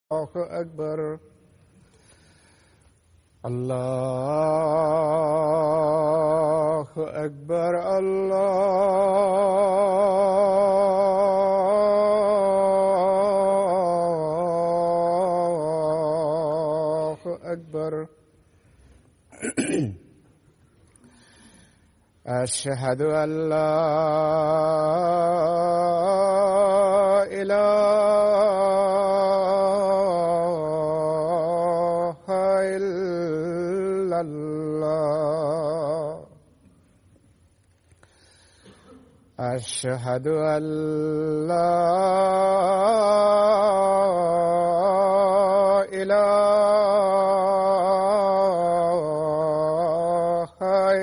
الله أكبر. الله أكبر. الله أكبر. أشهد أن لا إله إلا الله. أشهد أن لا إله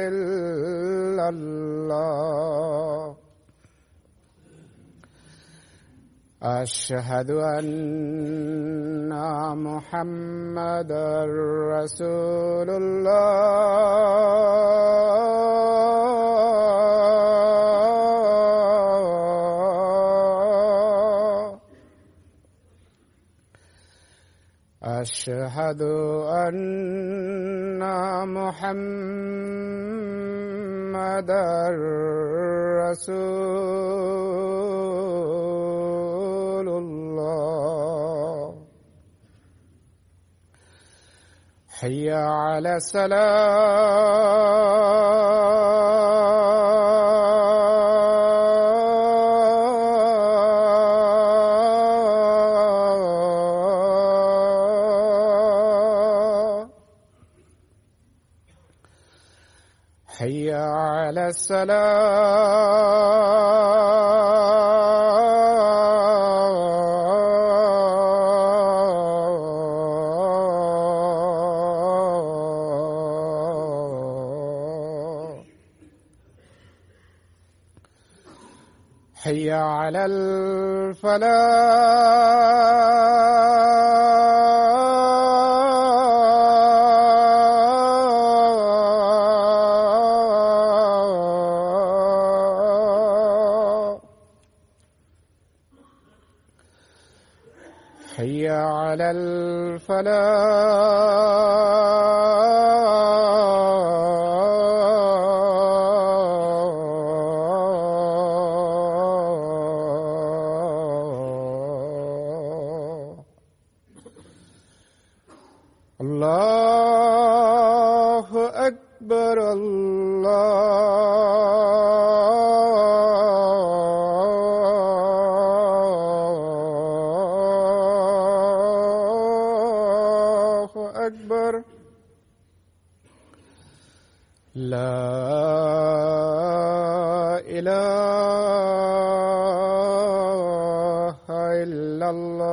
إلا الله. أشهد أن محمدًا رسول الله. أشهد أن محمدًا رسول الله. حي على الصلاة. حي على الصلاة. حي على الفلاح. حي على الفلاح. الله أكبر. الله أكبر. لا إله إلا الله.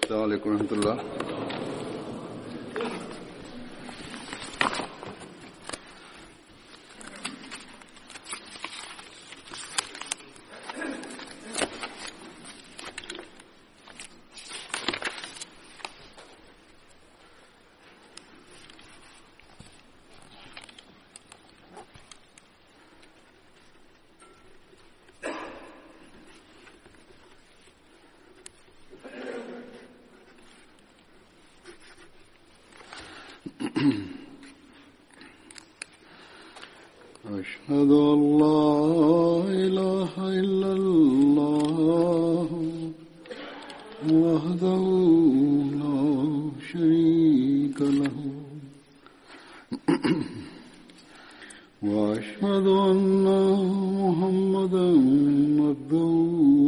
السلام عليكم ورحمة الله. أشهد أن لا إله إلا الله وحده لا شريك له وأشهد أن محمدًا عبده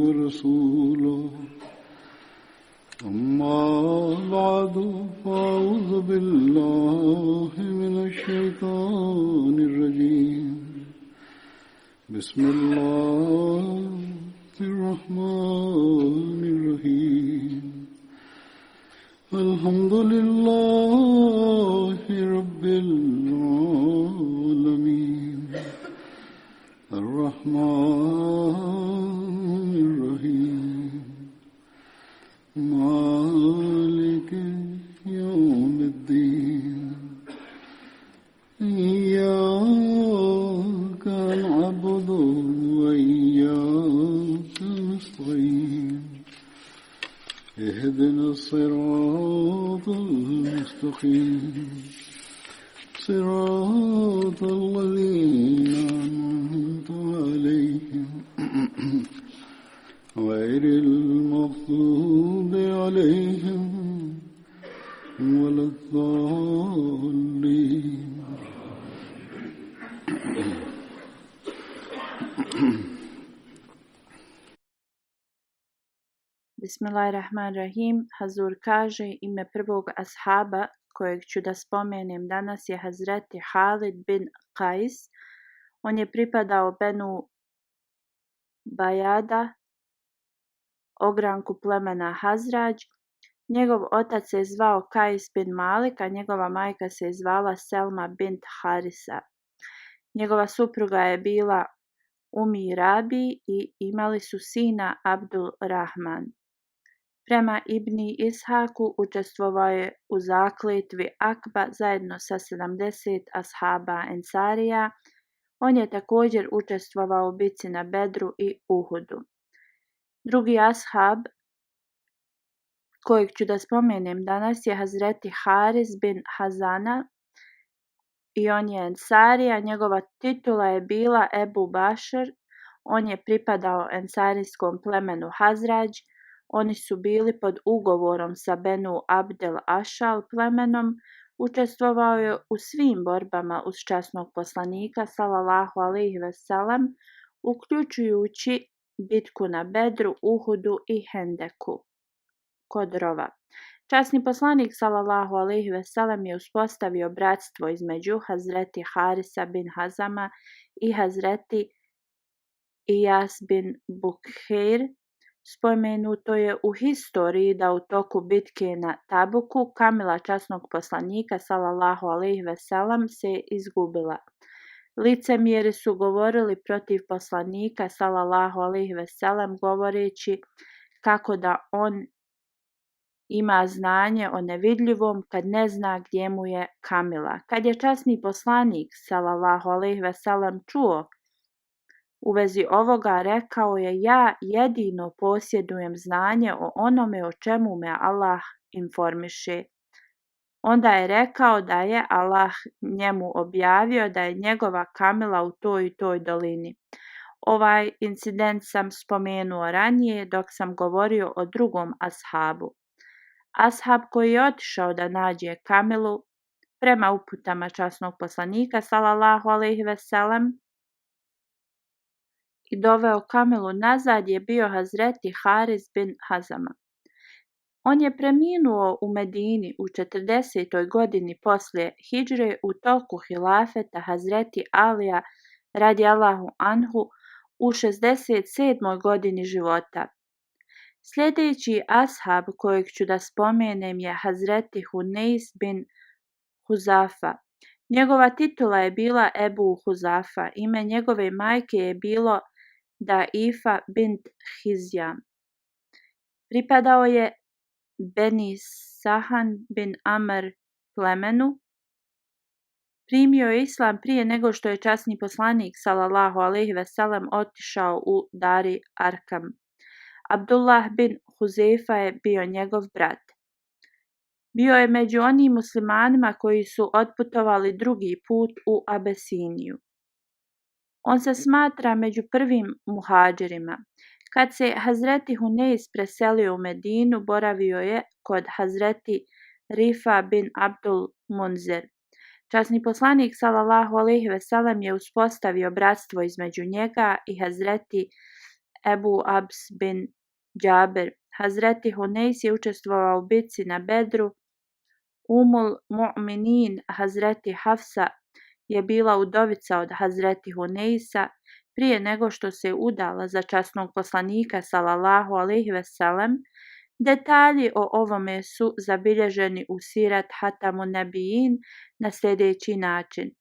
ورسوله. أما بعد فأعوذ بالله من الشيطان الرجيم. بسم الله الرحمن الرحيم. الحمد لله رب العالمين. الرحمن الرحيم. مالك اهدنا الصراط المستقيم صراط الذين أنعمت عليهم غير المغضوب عليهم ولا الضالين. Bismillahirrahmanirrahim. Hazur kaže, ime prvog ashaba kojeg ću da spomenem danas je Hazreti Halid bin Qais. On je pripadao Benu Bajada, ogranku plemena Hazrađ. Njegov otac se zvao Qais bin Malik, a njegova majka se zvala Selma bint Harisa. Njegova supruga je bila Umi Rabi i imali su sina Abdul Rahman. Prema Ibni Ishaku učestvovao je u zakletvi Akba zajedno sa 70 ashaba Ensarija. On je također učestvovao u bici na Bedru i Uhudu. Drugi ashab kojeg ću da spomenem danas je Hazreti Haris bin Hazana i on je Ensarija. Njegova titula je bila Ebu Bašr. On je pripadao ensarijskom plemenu Hazrađ. Oni su bili pod ugovorom sa Benu Abdel Ašal plemenom. Učestvovao je u svim borbama uz časnog poslanika sallallahu alejhi ve sellem, uključujući bitku na Bedru, Uhudu i Hendeku kod rova. Časni poslanik sallallahu alejhi ve sellem je uspostavio bratstvo između Hazreti Harisa bin Hazama i Hazreti Iyas bin Bukhair. Spomenuto je u historiji da u toku bitke na Tabuku kamila časnog poslanika sallallahu alejhi ve sellem se izgubila. Licemjeri su govorili protiv poslanika sallallahu alejhi ve sellem govoreći kako da on ima znanje o nevidljivom kad ne zna gdje mu je kamila. Kad je časni poslanik sallallahu alejhi ve sellem čuo u vezi ovoga, rekao je: ja jedino posjedujem znanje o onome o čemu me Allah informiše. Onda je rekao da je Allah njemu objavio da je njegova kamila u toj i toj dolini. Ovaj incident sam spomenuo ranije dok sam govorio o drugom ashabu. Ashab koji je otišao da nađe kamilu prema uputama časnog poslanika sallallahu alejhi ve sellem i doveo kamilu nazad je bio Hazreti Haris bin Hazama. On je preminuo u Medini u 40. godini poslije hidžre u toku hilafeta Hazreti Alija radijallahu anhu u 67. godini života. Sljedeći ashab kojeg ću da spomenem je Hazreti Hunejs bin Huzafa. Njegova titula je bila Ebu Huzafa. Ime njegove majke je bilo Daifa bint Hizjam. Pripadao je Beni Sahan bin Amr plemenu. Primio je islam prije nego što je časni poslanik sallallahu alejhi ve sellem otišao u Dari Arkam. Abdullah bin Huzeifa je bio njegov brat. Bio je među onim muslimanima koji su otputovali drugi put u Abesiniju. On se smatra među prvim muhađirima. Kad se Hazreti Hunejs preselio u Medinu, boravio je kod Hazreti Rifa bin Abdul Munzir. Časni poslanik sallallahu alejhi ve sellem je uspostavio bratstvo između njega i Hazreti Ebu Abs bin Džaber. Hazreti Hunejs je učestvovao u bitci na Bedru. Umul Mu'minin Hazreti Hafsa je bila udovica od Hazreti Hunejsa prije nego što se udala za časnog poslanika sallallahu alejhi ve sellem. Detalji o ovome su zabilježeni u Sirat Hatamun Nebijin na sljedeći način.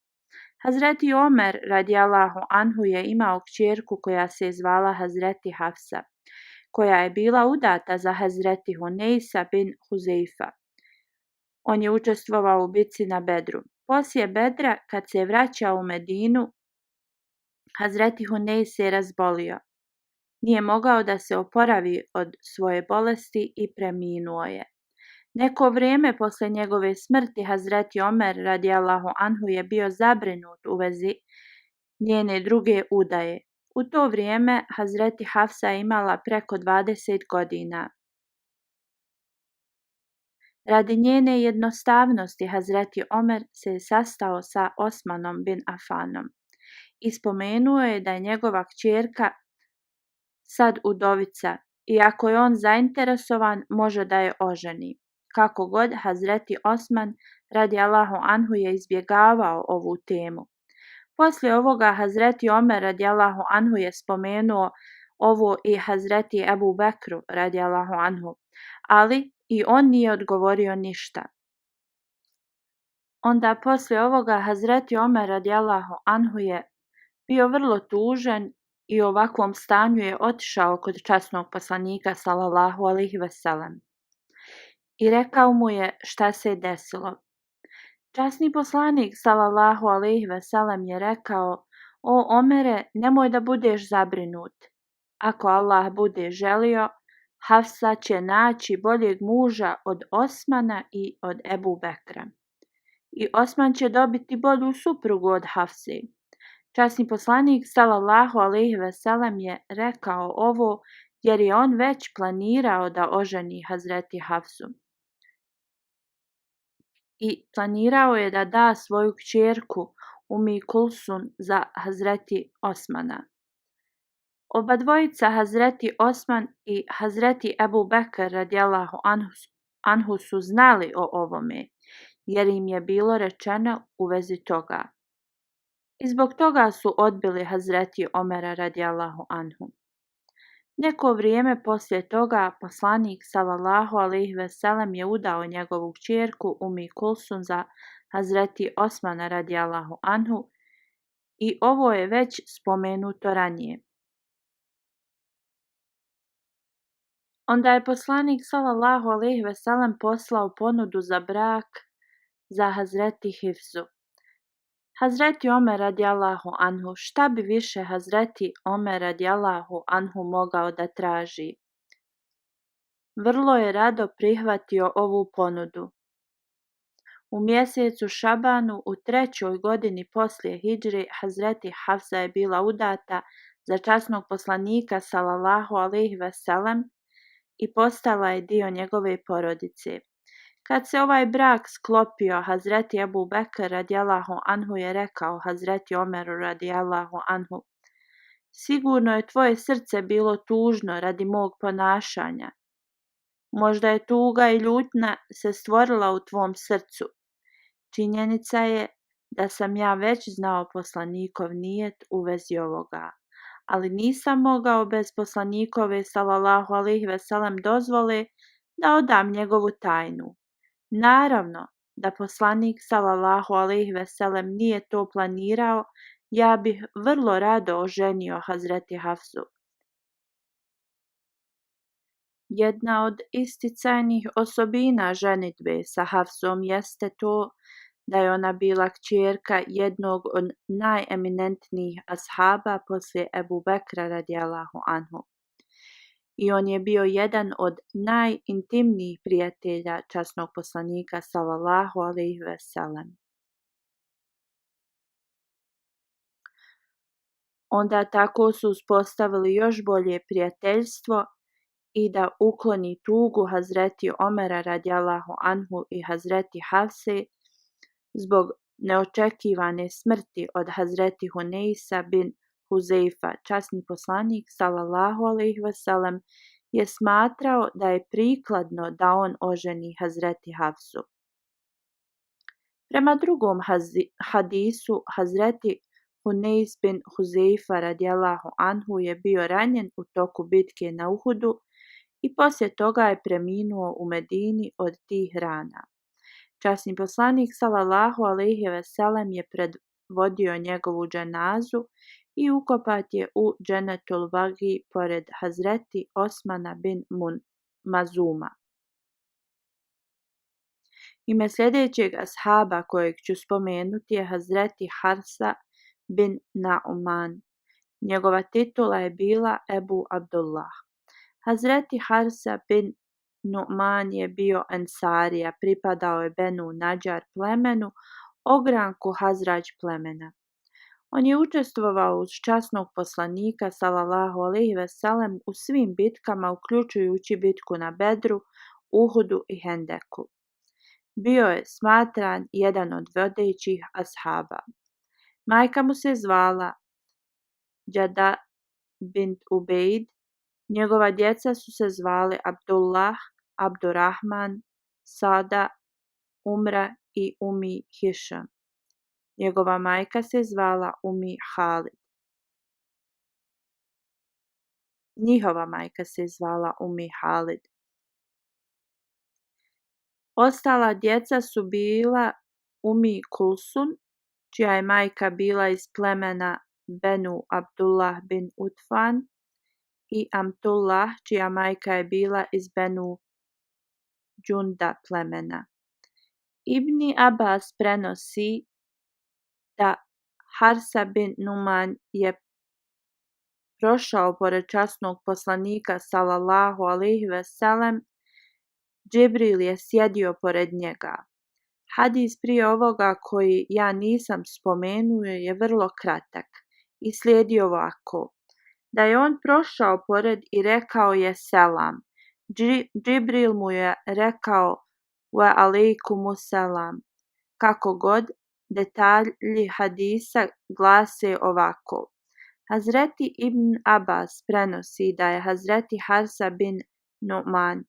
Hazreti Omer radijallahu anhu je imao kćerku koja se zvala Hazreti Hafsa, koja je bila udata za Hazreti Hunejsa bin Huzeifa. On je učestvovao u bitci na Bedru. Poslije Bedra, kad se vraćao u Medinu, Hazreti Hunejs se razbolio. Nije mogao da se oporavi od svoje bolesti i preminuo je. Neko vrijeme poslije njegove smrti Hazreti Omer radijallahu anhu je bio zabrinut u vezi njene druge udaje. U to vrijeme Hazreti Hafsa je imala preko 20 godina. Radi njene jednostavnosti Hazreti Omer se je sastao sa Osmanom bin Afanom i spomenuo je da je njegova kćerka sad udovica i ako je on zainteresovan može da je oženi. Kako god, Hazreti Osman radijallahu anhu je izbjegavao ovu temu. Poslije ovoga Hazreti Omer radijallahu anhu je spomenuo ovo i Hazreti Ebu Bekru radijallahu anhu, ali i on nije odgovorio ništa. Onda poslije ovoga Hazreti Omer radijallahu anhu je bio vrlo tužan i u ovakvom stanju je otišao kod časnog poslanika sallallahu alejhi ve sellem i rekao mu je šta se je desilo. Časni poslanik sallallahu alejhi ve sellem je rekao: O Omere, nemoj da budeš zabrinut. Ako Allah bude želio, Hafsa će naći boljeg muža od Osmana i od Ebu Bekra. I Osman će dobiti bolju suprugu od Hafse. Časni poslanik sallallahu alejhi ve sellem je rekao ovo jer je on već planirao da oženi Hazreti Hafsu. I planirao je da da svoju kćerku Umi Kulsun za Hazreti Osmana. Oba dvojica, Hazreti Osman i Hazreti Ebu Bekr radijallahu anhu su znali o ovome, jer im je bilo rečeno u vezi toga. I zbog toga su odbili Hazreti Omera radijallahu anhu. Neko vrijeme poslije toga poslanik sallallahu alejhi ve sellem je udao njegovu kćerku Umi Kulsun za Hazreti Osmana radijallahu anhu i ovo je već spomenuto ranije. Onda je poslanik sallallahu alejhi ve sellem poslao ponudu za brak za Hazreti Hifzu. Hazreti Omer radijallahu anhu, šta bi više Hazreti Omer radijallahu anhu mogao da traži? Vrlo je rado prihvatio ovu ponudu. U mjesecu Šabanu u 3. godini poslije hidžre Hazreti Hafsa je bila udata za časnog poslanika sallallahu alejhi ve sellem i postala je dio njegove porodice. Kad se ovaj brak sklopio, Hazreti Ebu Bekr radijallahu anhu je rekao Hazreti Omeru radijallahu anhu: Sigurno je tvoje srce bilo tužno radi mog ponašanja. Možda je tuga i ljutnja se stvorila u tvom srcu. Činjenica je da sam ja već znao poslanikov nijet u vezi ovoga, ali nisam mogao bez poslanikove sallallahu alejhi ve sellem dozvole da odam njegovu tajnu. Naravno da poslanik sallallahu alejhi ve sellem nije to planirao, ja bih vrlo rado oženio Hazreti Hafsu. Jedna od isticajnih osobina ženidbe sa Hafsom jeste to da je ona bila kćerka jednog od najeminentnijih ashaba poslije Ebu Bekra radijallahu anhu. I on je bio jedan od najintimnijih prijatelja časnog poslanika sallallahu alejhi ve sellem. Onda tako su uspostavili još bolje prijateljstvo i da ukloni tugu Hazreti Omera radijallahu anhu i Hazreti Hafse zbog neočekivane smrti od Hazreti Huneisa bin Huzeifa, časni poslanik sallallahu alejhi ve sellem je smatrao da je prikladno da on oženi Hazreti Hafsu. Prema drugom hadisu, Hazreti Huneis bin Huzeifa radijallahu anhu je bio ranjen u toku bitke na Uhudu i poslije toga je preminuo u Medini od tih rana. Časni poslanik sallallahu alejhi ve sellem je predvodio njegovu dženazu i ukopat je u Dženetul Vagi pored Hazreti Osmana bin Mazuma. Ime sljedećeg ashaba kojeg ću spomenuti je Hazreti Harsa bin Nauman. Njegova titula je bila Ebu Abdullah. Hazreti Harsa bin Nu'man je bio Ensarija, pripadao je Benu Nadžar plemenu, ogranku Hazrađ plemena. On je učestvovao uz časnog poslanika sallallahu alejhi ve sellem u svim bitkama, uključujući bitku na Bedru, Uhudu i Hendeku. Bio je smatran jedan od vodećih ashaba. Majka mu se zvala Džada bint Ubejd, njegova djeca su se zvali Abdullah, Abdurrahman, Sada, Umra i Umi Hišam. Njegova majka se zvala Umi Halid. Njihova majka se zvala Umi Halid. Ostala djeca su bila Umi Kulsun, čija je majka bila iz plemena Benu Abdullah bin Utfan, i Amtullah, čija majka je bila iz Benu Džunda plemena. Ibni Abbas prenosi da Harsa bin Numan je prošao pored časnog poslanika sallallahu alejhi ve sellem. Džibril je sjedio pored njega. Hadis prije ovoga koji ja nisam spomenuo je vrlo kratak i slijedi ovako. Da je on prošao pored i rekao je selam. Džibril mu je rekao wa alejkumu selam. Kako god, detalji hadisa glase ovako. Hazreti Ibn Abbas prenosi da je Hazreti Harsa bin Nu'man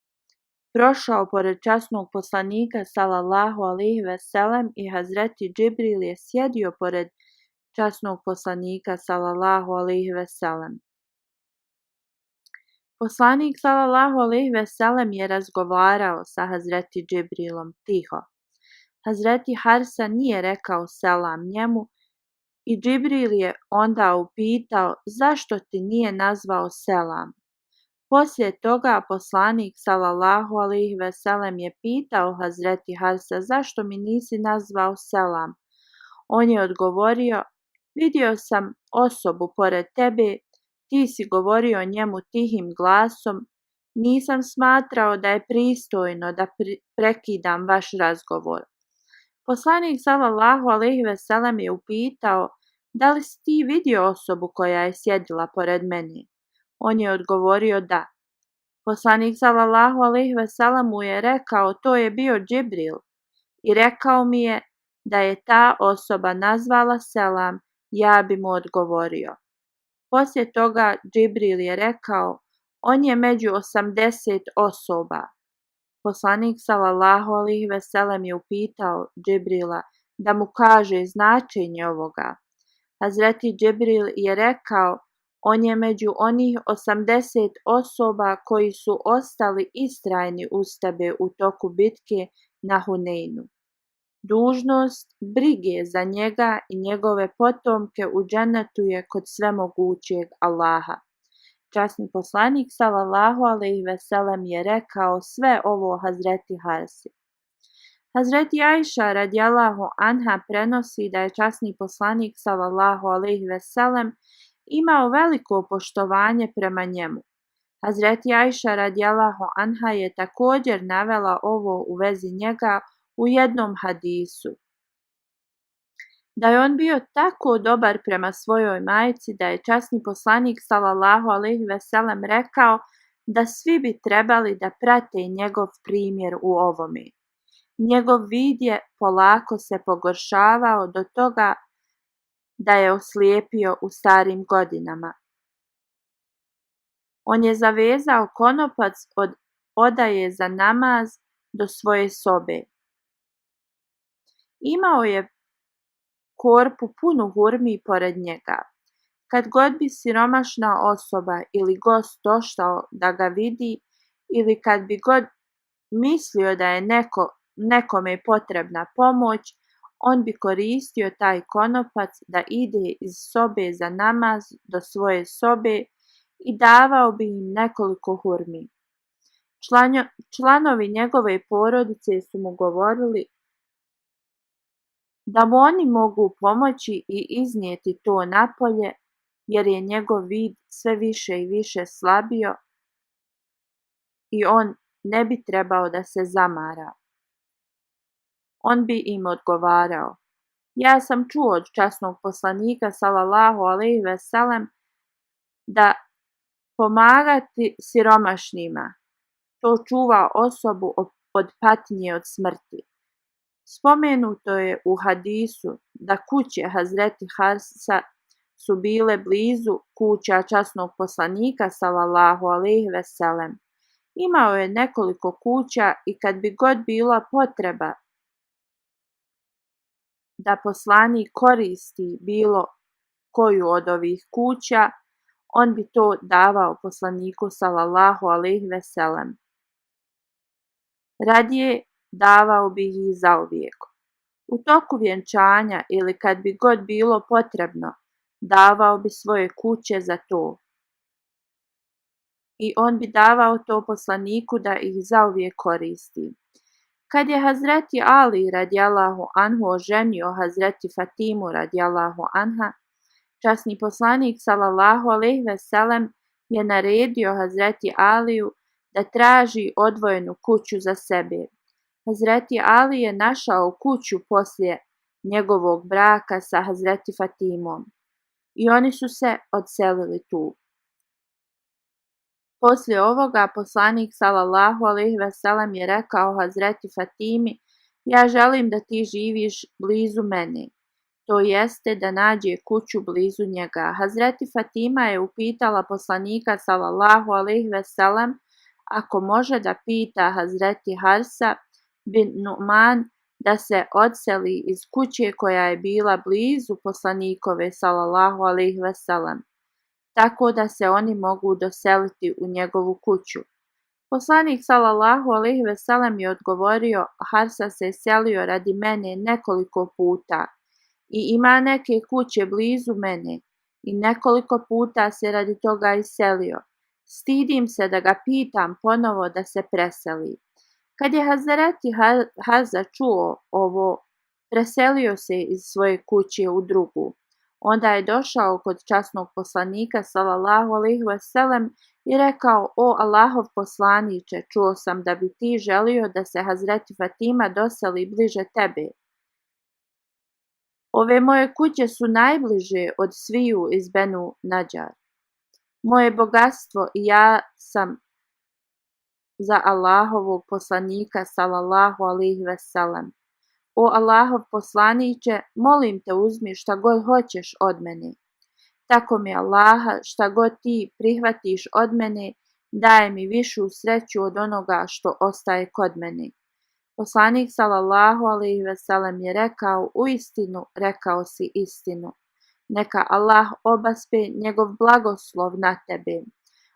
prošao pored časnog poslanika sallallahu alejhi ve sellem i Hazreti Džibril je sjedio pored časnog poslanika sallallahu alejhi ve sellem. Poslanik sallallahu alejhi ve sellem je razgovarao sa Hazreti Džibrilom tiho. Hazreti Harsa nije rekao selam njemu i Džibril je onda upitao zašto ti nije nazvao selam. Poslije toga poslanik sallallahu alejhi ve sellem je pitao Hazreti Harsa zašto mi nisi nazvao selam. On je odgovorio, vidio sam osobu pored tebe, ti si govorio njemu tihim glasom, nisam smatrao da je pristojno da prekidam vaš razgovor. Poslanik sallallahu alejhi ve sellem je upitao, da li si ti vidio osobu koja je sjedila pored mene? On je odgovorio da. Poslanik sallallahu alejhi ve sellem mu je rekao, to je bio Džibril, i rekao mi je da je ta osoba nazvala selam, ja bi mu odgovorio. Poslije toga Džibril je rekao, on je među 80 osoba. Poslanik sallallahu alejhi ve sellem je upitao Džibrila da mu kaže značenje ovoga. Hazreti Džibril je rekao, on je među onih 80 osoba koji su ostali istrajni uz tebe u toku bitke na Huneinu. Dužnost brige za njega i njegove potomke u džennetu je kod svemogućeg Allaha. Časni poslanik sallallahu alejhi ve sellem je rekao sve ovo Hazreti Harsi. Hazreti Ajša radijallahu anha prenosi da je časni poslanik sallallahu alejhi ve sellem imao veliko poštovanje prema njemu. Hazreti Ajša radijallahu anha je također navela ovo u vezi njega u jednom hadisu. Da je on bio tako dobar prema svojoj majci da je časni poslanik sallallahu alejhi ve sellem rekao da svi bi trebali da prate njegov primjer u ovome. Njegov vid je polako se pogoršavao do toga da je oslijepio u starim godinama. On je zavezao konopac od odaje za namaz do svoje sobe. Imao je korpu punu hurmi pored njega. Kad god bi siromašna osoba ili gost došao da ga vidi ili kad bi god mislio da je nekome potrebna pomoć, on bi koristio taj konopac da ide iz sobe za namaz do svoje sobe i davao bi im nekoliko hurmi. Članovi njegove porodice su mu govorili da mu oni mogu pomoći i iznijeti to napolje, jer je njegov vid sve više i više slabio i on ne bi trebao da se zamara. On bi im odgovarao: ja sam čuo od časnog poslanika sallallahu alejhi ve sellem da pomagati siromašnima to čuva osobu od patnje od smrti. Spomenuto je u hadisu da kuće Hazreti Harsa su bile blizu kuća časnog poslanika sallallahu alejhi ve sellem. Imao je nekoliko kuća i kad bi god bila potreba da poslanik koristi bilo koju od ovih kuća, on bi to davao poslaniku sallallahu alejhi ve sellem. Radije davao bi ih zauvijek. U toku vjenčanja ili kad bi god bilo potrebno, davao bi svoje kuće za to. I on bi davao to poslaniku da ih zauvijek koristi. Kad je Hazreti Ali radijallahu anhu oženio Hazreti Fatimu radijallahu anha, časni poslanik sallallahu alejhi ve sellem je naredio Hazreti Aliju da traži odvojenu kuću za sebe. Hazreti Ali je našao kuću poslije njegovog braka sa Hazreti Fatimom i oni su se odselili tu. Poslije ovoga poslanik sallallahu alejhi ve sellem je rekao Hazreti Fatimi: ja želim da ti živiš blizu mene, to jeste da nađe kuću blizu njega. Hazreti Fatima je upitala poslanika sallallahu alejhi ve sellem ako može da pita Hazreti Harsa bin Nu'man da se odseli iz kuće koja je bila blizu poslanikove sallallahu alejhi ve sellem, tako da se oni mogu doseliti u njegovu kuću. Poslanik sallallahu alejhi ve sellem je odgovorio: Harsa se selio radi mene nekoliko puta i ima neke kuće blizu mene i nekoliko puta se radi toga iselio. Stidim se da ga pitam ponovo da se preseli. Kad je Hazreti Harza čuo ovo, preselio se iz svoje kuće u drugu. Onda je došao kod časnog poslanika sallallahu alejhi ve sellem i rekao: o Allahov poslaniče, čuo sam da bi ti želio da se Hazreti Fatima doseli bliže tebe. Ove moje kuće su najbliže od sviju iz Benu Nadžar. Moje bogatstvo i ja sam za Allahovog poslanika sallallahu alejhi ve sellem. O Allahov poslaniče, molim te uzmi šta god hoćeš od mene. Tako mi Allaha, šta god ti prihvatiš od mene, daje mi višu sreću od onoga što ostaje kod mene. Poslanik sallallahu alejhi ve sellem je rekao: uistinu rekao si istinu. Neka Allah obaspe njegov blagoslov na tebe.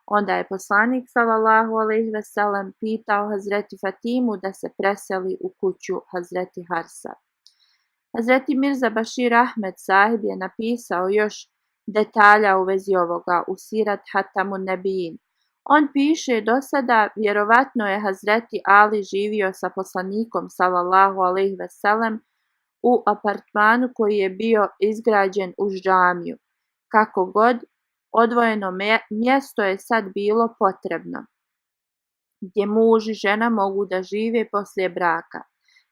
Onda je poslanik sallallahu alejhi ve sellem pitao Hazreti Fatimu da se preseli u kuću Hazreti Harsa. Hazreti Mirza Bashir Ahmed sahib je napisao još detalja u vezi ovoga u Sirat Hatamun Nebijin. On piše: do sada vjerovatno je Hazreti Ali živio sa poslanikom sallallahu alejhi ve sellem u apartmanu koji je bio izgrađen uz džamiju. Kako god, odvojeno mjesto je sad bilo potrebno, gdje muž i žena mogu da žive poslije braka.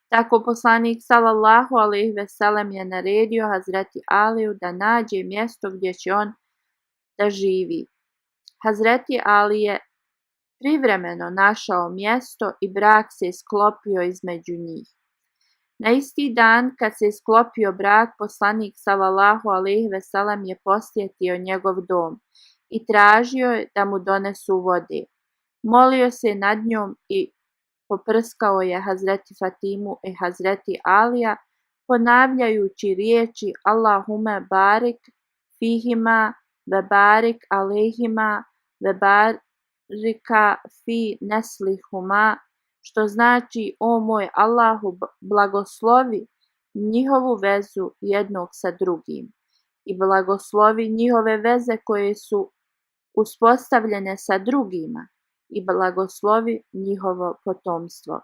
Tako poslanik sallallahu alejhi ve sellem je naredio Hazreti Aliju da nađe mjesto gdje će on da živi. Hazreti Ali je privremeno našao mjesto i brak se sklopio između njih. Na isti dan kad se sklopio brak, poslanik sallallahu alejhi ve sellem je posjetio njegov dom i tražio je da mu donesu vode. Molio se nad njom i poprskao je Hazreti Fatimu i Hazreti Alija, ponavljajući riječi: Allahume barik fihima ve barik alejhima ve barika fi neslihuma, što znači: o moj Allahu, blagoslovi njihovu vezu jednog sa drugim i blagoslovi njihove veze koje su uspostavljene sa drugima i blagoslovi njihovo potomstvo.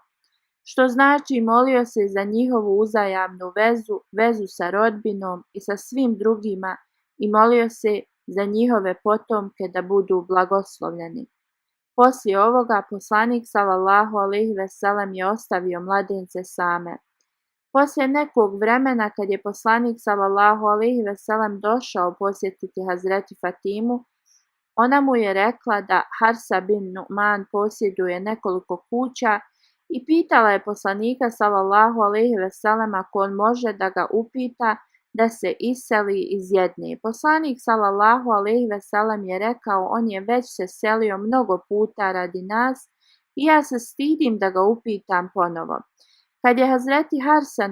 Što znači molio se za njihovu uzajamnu vezu, vezu sa rodbinom i sa svim drugima i molio se za njihove potomke da budu blagoslovljeni. Poslije ovoga poslanik sallallahu alejhi ve sellem je ostavio mladence same. Poslije nekog vremena kad je poslanik sallallahu alejhi ve sellem došao posjetiti Hazreti Fatimu, ona mu je rekla da Harsa bin Nu'man posjeduje nekoliko kuća i pitala je poslanika sallallahu alejhi ve sellem ako on može da ga upita da se iseli iz jedne. Poslanik sallallahu alejhi ve sellem je rekao on je već se selio mnogo puta radi nas i ja se stidim da ga upitam ponovo. Kad je Hazreti Harsa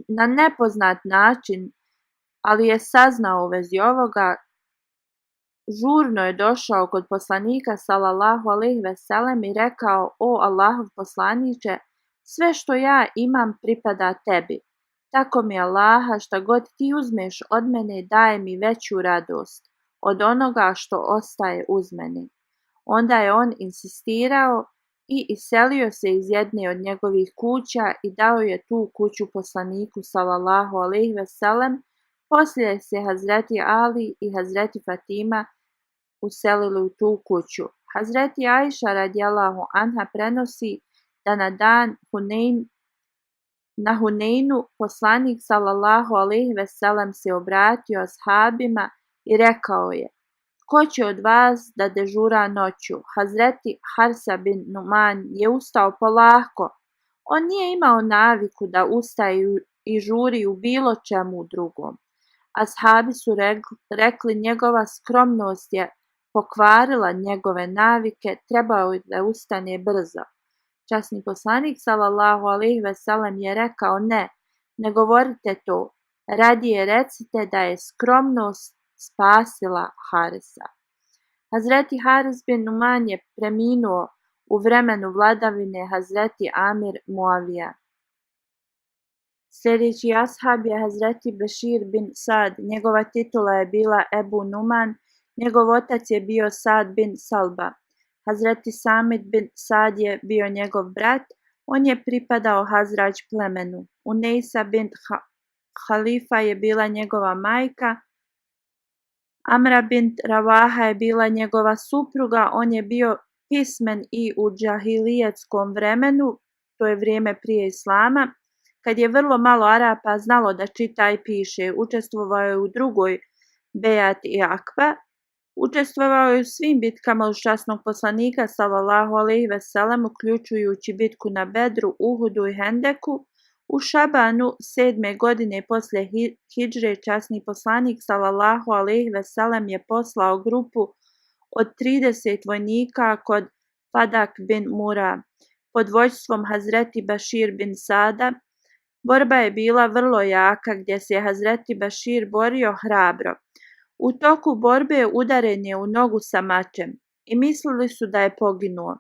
na nepoznat način, ali je saznao u vezi ovoga, žurno je došao kod poslanika sallallahu alejhi ve sellem i rekao: O Allahov poslaniče, sve što ja imam pripada tebi. Tako mi Allaha, šta god ti uzmeš od mene daje mi veću radost od onoga što ostaje uz mene. Onda je on insistirao i iselio se iz jedne od njegovih kuća i dao je tu kuću poslaniku sallallahu alejhi ve sellem. Poslije se Hazreti Ali i Hazreti Fatima uselili u tu kuću. Hazreti Ajša radijallahu anha prenosi da na dan na Huneinu poslanik sallallahu alejhi ve sellem se obratio ashabima i rekao je: Ko će od vas da dežura noću? Hazreti Harsa bin Numan je ustao polako. On nije imao naviku da ustaje i žuri u bilo čemu drugom. Ashabi su rekli njegova skromnost je pokvarila njegove navike, trebao je da ustane brzo. Časni poslanik sallallahu alejhi ve sellem je rekao: ne govorite to, radije recite da je skromnost spasila Harisa. Hazreti Haris bin Numan je preminuo u vremenu vladavine Hazreti Amir Muavija. Sljedeći ashab je Hazreti Bešir bin Sad, njegova titula je bila Ebu Numan, njegov otac je bio Sad bin Salba. Hazreti Samit bin Sad je bio njegov brat, on je pripadao Hazrađ plemenu. Unejsa bin Halifa je bila njegova majka, Amra bint Ravaha je bila njegova supruga, on je bio pismen i u džahilijetskom vremenu, to je vrijeme prije Islama, kad je vrlo malo Arapa znalo da čita i piše. Učestvovao je u drugoj Bejat i Akba, učestvovao je u svim bitkama uz časnog poslanika sallallahu alejhi ve sellem, uključujući bitku na Bedru, Uhudu i Hendeku. U Šabanu 7. godine poslije hidžre časni poslanik sallallahu alejhi ve sellem je poslao grupu od 30 vojnika kod Fadak bin Mura pod vođstvom Hazreti Bašir bin Sada. Borba je bila vrlo jaka gdje se Hazreti Bašir borio hrabro. U toku borbe udaren je u nogu sa mačem i mislili su da je poginuo.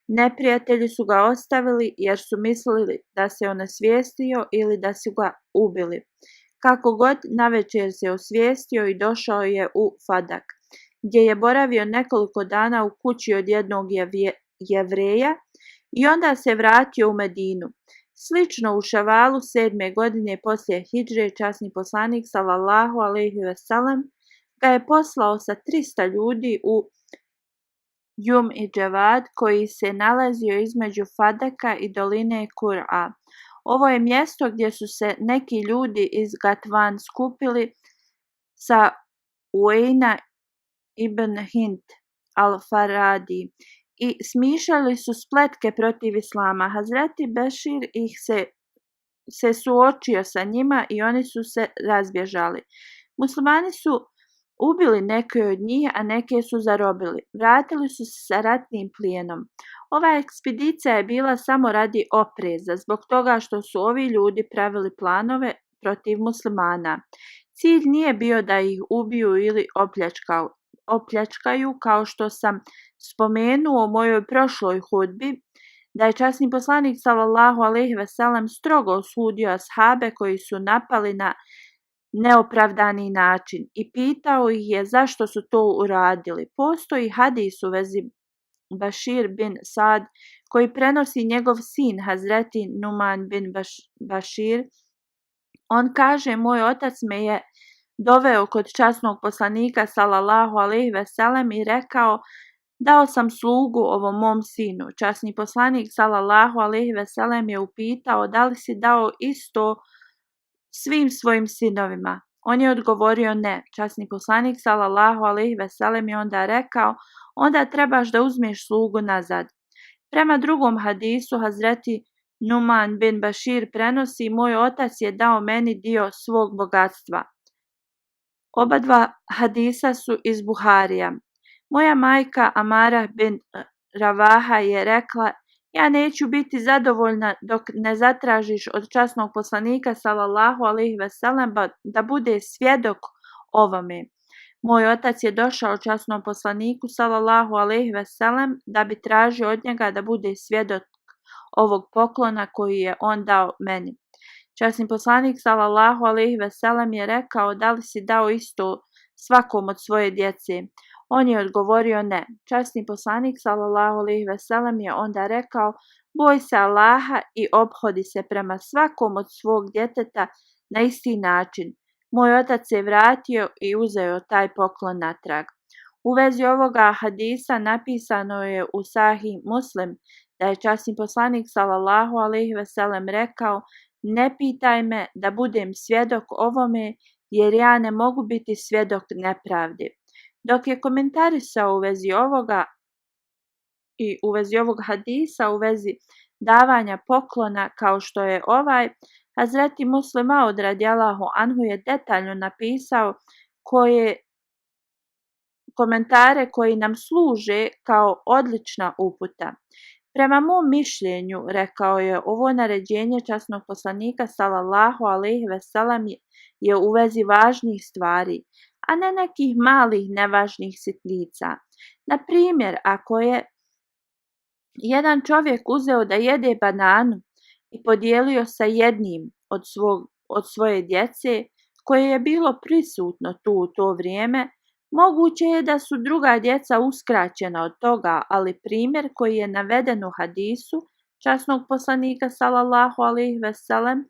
Neprijatelji su ga ostavili jer su mislili da se onesvijestio ili da su ga ubili. Kako god, navečer se osvijestio i došao je u Fadak, gdje je boravio nekoliko dana u kući od jednog Jevreja i onda se vratio u Medinu. Slično u Šavalu 7. godine poslije hidžre časni poslanik sallallahu alejhi ve sellem ga je poslao sa 300 ljudi u Jum i Dževad koji se nalazio između Fadaka i doline Kur'a. Ovo je mjesto gdje su se neki ljudi iz Gatvan skupili sa Uejna ibn Hind al-Faradi i smišljali su spletke protiv Islama. Hazreti Bešir se suočio sa njima i oni su se razbježali. Muslimani su ubili neke od njih, a neke su zarobili. Vratili su se sa ratnim plijenom. Ova ekspedicija je bila samo radi opreza, zbog toga što su ovi ljudi pravili planove protiv muslimana. Cilj nije bio da ih ubiju ili opljačkaju, kao što sam spomenuo u mojoj prošloj hudbi, da je časni poslanik sallallahu alejhi ve sellem strogo osudio ashabe koji su napali na neopravdani način i pitao ih je zašto su to uradili. Postoji hadis u vezi Bašir bin Sad koji prenosi njegov sin Hazreti Numan bin Bašir. On kaže: moj otac me je doveo kod časnog poslanika sallallahu alejhi ve sellem i rekao: dao sam slugu ovom mom sinu. Časni poslanik sallallahu alejhi ve sellem je upitao: da li si dao isto svim svojim sinovima? On je odgovorio ne. Časni poslanik sallallahu alejhi ve sellem je onda rekao: onda trebaš da uzmeš slugu nazad. Prema drugom hadisu Hazreti Numan bin Bašir prenosi: moj otac je dao meni dio svog bogatstva. Oba dva hadisa su iz Buharija. Moja majka Amara bin Ravaha je rekla: ja neću biti zadovoljna dok ne zatražiš od časnog poslanika sallallahu alejhi ve sellem da bude svjedok ovome. Moj otac je došao časnom poslaniku sallallahu alejhi ve sellem da bi tražio od njega da bude svjedok ovog poklona koji je on dao meni. Časni poslanik sallallahu alejhi ve sellem je rekao: da li si dao isto svakom od svoje djece? On je odgovorio ne. Časni poslanik sallallahu alejhi ve sellem je onda rekao: boj se Allaha i ophodi se prema svakom od svog djeteta na isti način. Moj otac se vratio i uzeo taj poklon natrag. U vezi ovoga hadisa napisano je u Sahih Muslim da je časni poslanik sallallahu alejhi ve sellem rekao: ne pitaj me da budem svjedok ovome, jer ja ne mogu biti svjedok nepravdi. Dok je komentarisao u vezi ovoga i u vezi ovog hadisa, u vezi davanja poklona kao što je ovaj, Hazreti Muslim Maud radijallahu anhu je detaljno napisao komentare koji nam služe kao odlična uputa. Prema mom mišljenju, rekao je, ovo naređenje časnog poslanika sallallahu alejhi ve sellem je u vezi važnih stvari, a ne nekih malih nevažnih sitnica. Na primjer, ako je jedan čovjek uzeo da jede bananu i podijelio sa jednim od svoje djece koje je bilo prisutno tu u to vrijeme, moguće je da su druga djeca uskraćena od toga, ali primjer koji je naveden u hadisu časnog poslanika sallallahu alejhi ve sellem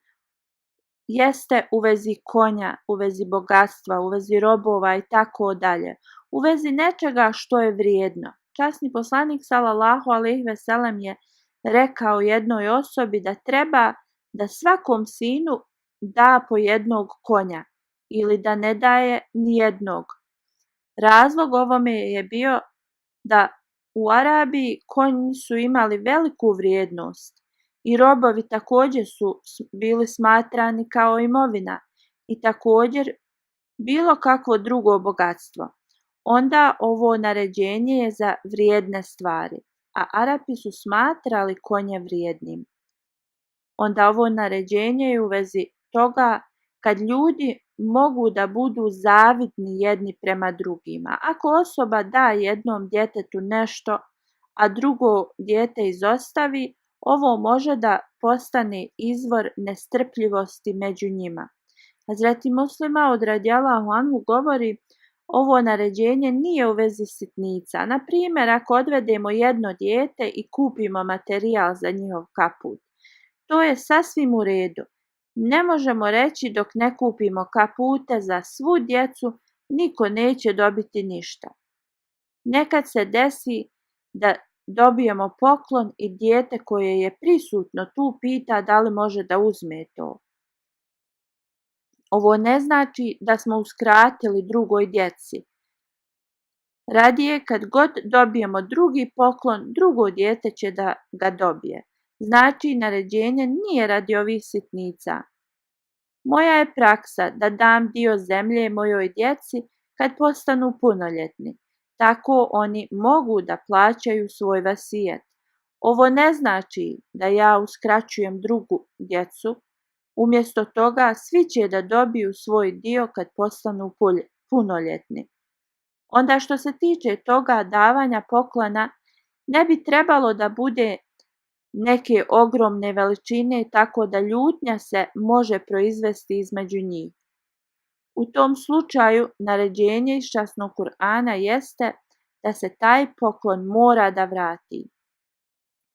jeste u vezi konja, u vezi bogatstva, u vezi robova i tako dalje, u vezi nečega što je vrijedno. Časni poslanik sallallahu alejhi ve sellem je rekao jednoj osobi da treba da svakom sinu da po jednog konja ili da ne daje ni jednog. Razlog ovome je bio da u Arabiji konji su imali veliku vrijednost i robovi također su bili smatrani kao imovina i također bilo kakvo drugo bogatstvo. Onda ovo naređenje je za vrijedne stvari, a Arapi su smatrali konje vrijednim. Onda ovo naređenje je u vezi toga kad ljudi mogu da budu zavidni jedni prema drugima. Ako osoba da jednom djetetu nešto, a drugo dijete izostavi, ovo može da postane izvor nestrpljivosti među njima. Hazreti Muslim Maud radijallahu anhu govori: ovo naređenje nije u vezi sitnica. Na primjer, ako odvedemo jedno dijete i kupimo materijal za njihov kaput, to je sasvim u redu. Ne možemo reći dok ne kupimo kapute za svu djecu, niko neće dobiti ništa. Nekad se desi da dobijemo poklon i dijete koje je prisutno tu pita da li može da uzme to. Ovo ne znači da smo uskratili drugoj djeci. Radije kad god dobijemo drugi poklon, drugo dijete će da ga dobije. Znači, naređenje nije radi ovih sitnica. Moja je praksa da dam dio zemlje mojoj djeci kad postanu punoljetni. Tako oni mogu da plaćaju svoj vasijet. Ovo ne znači da ja uskraćujem drugu djecu. Umjesto toga, svi će da dobiju svoj dio kad postanu punoljetni. Onda što se tiče toga davanja poklona, ne bi trebalo da bude neke ogromne veličine tako da ljutnja se može proizvesti između njih. U tom slučaju naređenje iz časnog Kur'ana jeste da se taj poklon mora da vrati.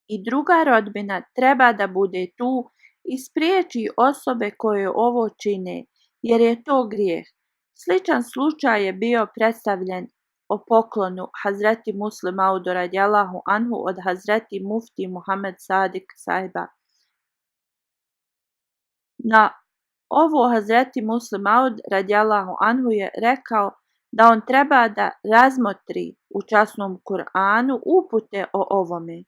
I druga rodbina treba da bude tu i spriječi osobe koje ovo čine, jer je to grijeh. Sličan slučaj je bio predstavljen o poklonu Hazreti Muslim Maudu radijallahu anhu od Hazreti Mufti Muhammed Sadik Sahiba. Na ovo Hazreti Muslim Maud radijallahu anhu je rekao da on treba da razmotri u časnom Kur'anu upute o ovome.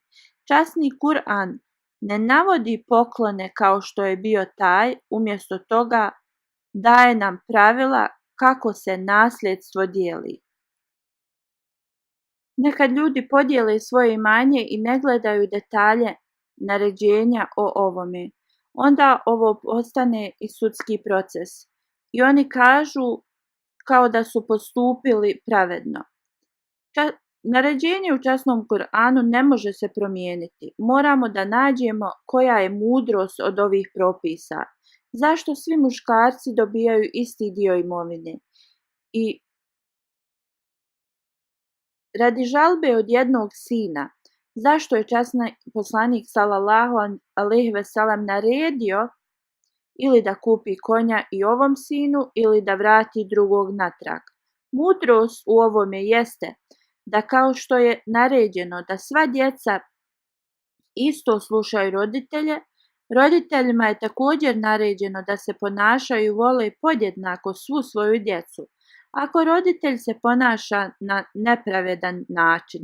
Časni Kur'an ne navodi poklone kao što je bio taj, umjesto toga daje nam pravila kako se nasljedstvo dijeli. Nekad ljudi podijele svoje imanje i ne gledaju detalje naređenja o ovome. Onda ovo postane i sudski proces. I oni kažu kao da su postupili pravedno. Naređenje u časnom Kur'anu ne može se promijeniti. Moramo da nađemo koja je mudrost od ovih propisa. Zašto svi muškarci dobijaju isti dio imovine? I radi žalbe od jednog sina, zašto je časni poslanik sallallahu alejhi ve sellem naredio ili da kupi konja i ovom sinu ili da vrati drugog natrag? Mudrost u ovome jeste da kao što je naređeno da sva djeca isto slušaju roditelje, roditeljima je također naređeno da se ponašaju i vole podjednako svu svoju djecu. Ako roditelj se ponaša na nepravedan način,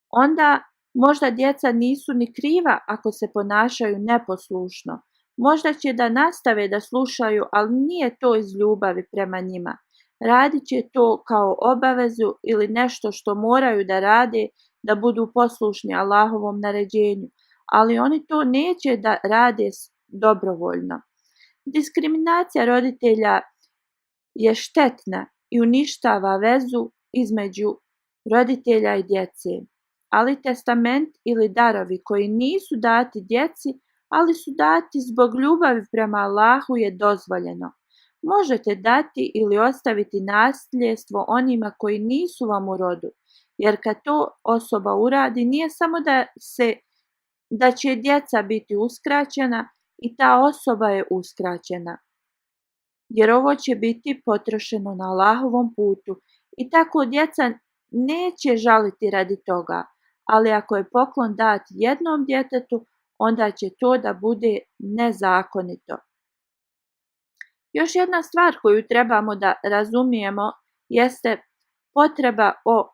onda možda djeca nisu ni kriva ako se ponašaju neposlušno. Možda će da nastave da slušaju, ali nije to iz ljubavi prema njima. Radit će to kao obavezu ili nešto što moraju da rade da budu poslušni Allahovom naređenju, ali oni to neće da rade dobrovoljno. Diskriminacija roditelja je štetna i uništava vezu između roditelja i djece. Ali testament ili darovi koji nisu dati djeci, ali su dati zbog ljubavi prema Allahu je dozvoljeno. Možete dati ili ostaviti nasljedstvo onima koji nisu vam u rodu, jer kad to osoba uradi, nije samo da će djeca biti uskraćena i ta osoba je uskraćena, jer ovo će biti potrošeno na Allahovom putu i tako djeca neće žaliti radi toga, ali ako je poklon dat jednom djetetu, onda će to da bude nezakonito. Još jedna stvar koju trebamo da razumijemo jeste potreba o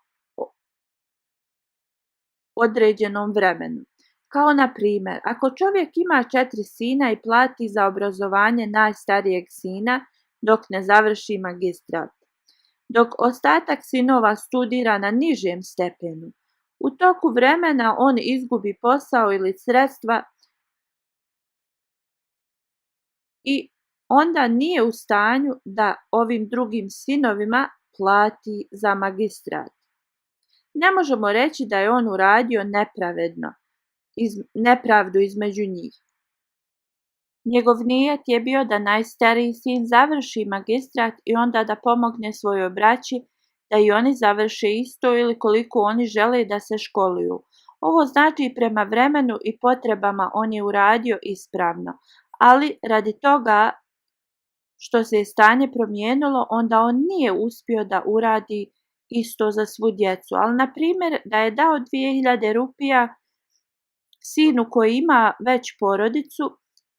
određenom vremenu. Kao na primjer, ako čovjek ima 4 sina i plati za obrazovanje najstarijeg sina dok ne završi magistrat, dok ostatak sinova studira na nižem stepenu, u toku vremena on izgubi posao ili sredstva i onda nije u stanju da ovim drugim sinovima plati za magistrat. Ne možemo reći da je on uradio nepravdu između njih. Njegov nijet je bio da najstariji sin završi magistrat i onda da pomogne svojoj braći da i oni završe isto ili koliko oni žele da se školuju. Ovo znači prema vremenu i potrebama on je uradio ispravno, ali radi toga što se je stanje promijenilo, onda on nije uspio da uradi isto za svu djecu. Ali, na primjer, da je dao 2000 rupija sinu koji ima već porodicu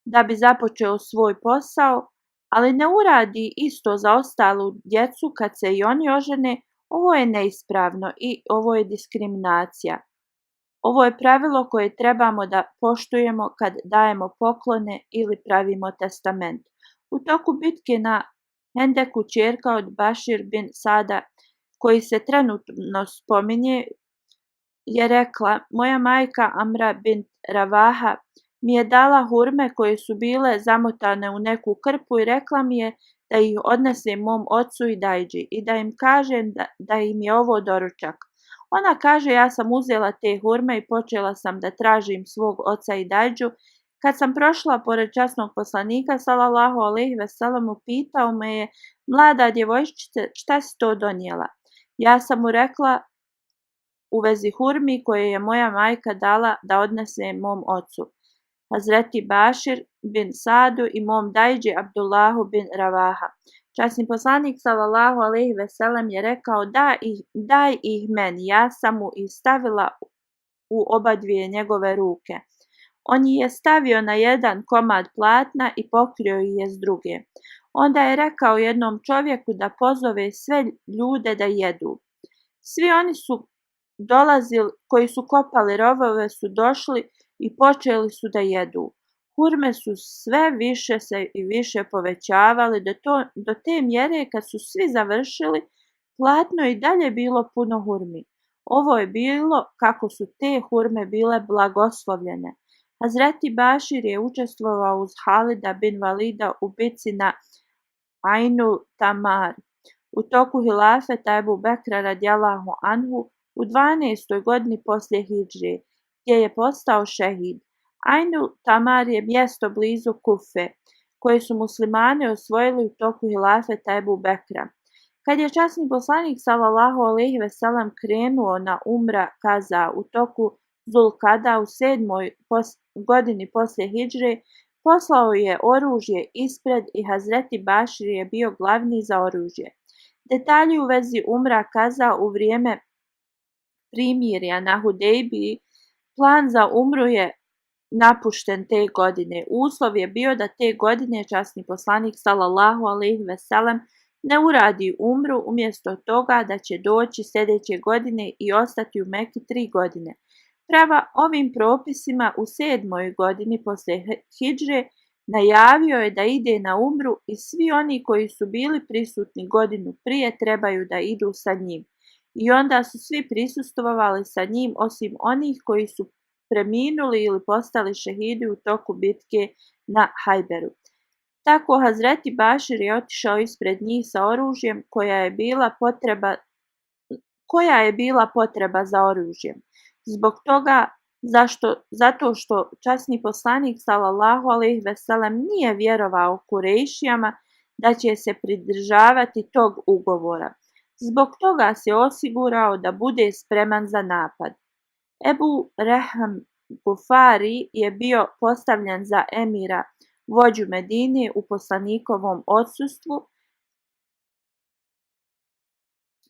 da bi započeo svoj posao, ali ne uradi isto za ostalu djecu kad se i oni ožene, ovo je neispravno i ovo je diskriminacija. Ovo je pravilo koje trebamo da poštujemo kad dajemo poklone ili pravimo testament. U toku bitke na Hendeku ćerka od Bašir bin Sada, koji se trenutno spominje, je rekla: moja majka Amra bint Ravaha mi je dala hurme koje su bile zamotane u neku krpu i rekla mi je da ih odnesem mom ocu i dajđi i da im kažem da im je ovo doručak. Ona kaže: ja sam uzela te hurme i počela sam da tražim svog oca i dajđu. Kad sam prošla pored časnog poslanika sallallahu alejhi ve sellem, pitao me je: mlada djevojčice, šta si to donijela? Ja sam mu rekla u vezi hurmi koje je moja majka dala da odnese mom ocu, Hazreti Bašir bin Sadu, i mom dajđi Abdullahu bin Ravaha. Časni poslanik sallallahu alejhi ve sellem je rekao: daj ih meni, ja sam mu ih stavila u obadvije njegove ruke. On ih je stavio na jedan komad platna i pokrio ih je s druge. Onda je rekao jednom čovjeku da pozove sve ljude da jedu. Svi oni su dolazili, koji su kopali rovove, su došli i počeli su da jedu. Hurme su sve više se i više povećavali do te mjere kad su svi završili, platno je i dalje bilo puno hurmi. Ovo je bilo kako su te hurme bile blagoslovljene. Hazreti Bašir je učestvovao uz Halida bin Valida u bitci na Ainul Tamar u toku hilafeta Ebu Bekra radijallahu anhu u 12. godini poslije hidžre, gdje je postao šehid. Ainul Tamar je mjesto blizu Kufe, koje su muslimani osvojili u toku hilafeta Ebu Bekra. Kad je časni poslanik sallallahu alejhi ve sellem krenuo na umra kaza u toku Zulkada u 7. godini poslije hidžre, poslao je oružje ispred i Hazreti Bašir je bio glavni za oružje. Detalji u vezi umra kaza u vrijeme primirja na Hudejbiji. Plan za umru je napušten te godine. Uslov je bio da te godine časni poslanik sallallahu alejhi ve sellem ne uradi umru, umjesto toga da će doći sljedeće godine i ostati u Meki 3 godine. Prema ovim propisima u 7. godini poslije hidžre najavio je da ide na umru i svi oni koji su bili prisutni godinu prije trebaju da idu sa njim. I onda su svi prisustvovali sa njim osim onih koji su preminuli ili postali šehidi u toku bitke na Hajberu. Tako Hazreti Bašir je otišao ispred njih sa oružjem koja je bila potreba za oružjem. Zbog toga, zato što časni poslanik sallallahu alejhi ve sellem nije vjerovao Kurejšijama da će se pridržavati tog ugovora. Zbog toga se osigurao da bude spreman za napad. Ebu Reham Gufari je bio postavljen za emira vođu Medine u poslanikovom odsustvu.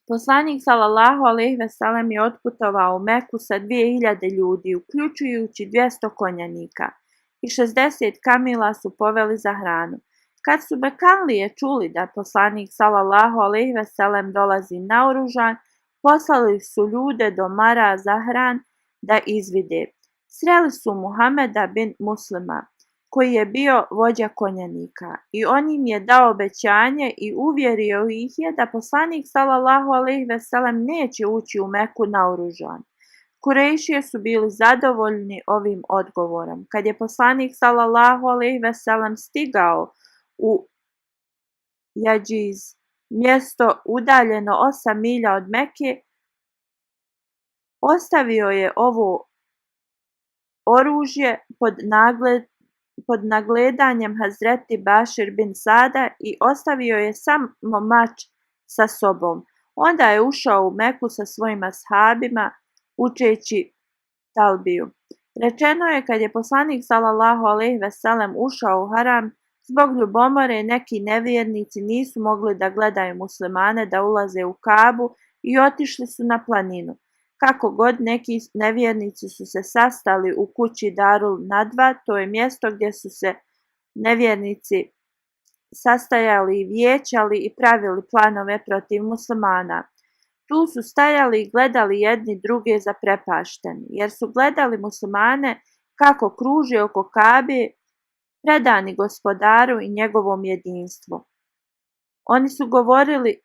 Poslanik sallallahu alejhi ve sellem je otputovao u Meku sa 2000 ljudi, uključujući 200 konjanika, i 60 kamila su poveli za hranu. Kad su Mekanlije čuli da poslanik sallallahu alejhi ve sellem dolazi naoružan, poslali su ljude do Mara Zahran da izvide. Sreli su Muhameda bin Muslima, koji je bio vođa konjanika, i on im je dao obećanje i uvjerio ih je da poslanik sallallahu alejhi ve sellem neće ući u Meku naoružan. Kurejšije su bili zadovoljni ovim odgovorom. Kad je poslanik sallallahu alejhi ve sellem stigao u Jadžiz, mjesto udaljeno 8 milja od Meke, ostavio je ovo oružje pod nagledanjem Hazreti Bašir bin Sada i ostavio je samo mač sa sobom. Onda je ušao u Meku sa svojim ashabima učeći talbiju. Rečeno je kad je poslanik sallallahu alejhi ve sellem ušao u haram, zbog ljubomore neki nevjernici nisu mogli da gledaju muslimane da ulaze u Kabu i otišli su na planinu. Kako god, neki nevjernici su se sastali u kući Darul Nadva, to je mjesto gdje su se nevjernici sastajali i vijećali i pravili planove protiv muslimana. Tu su stajali i gledali jedni druge zaprepašteni, jer su gledali muslimane kako kruže oko Kabe, predani gospodaru i njegovom jedinstvu. Oni su govorili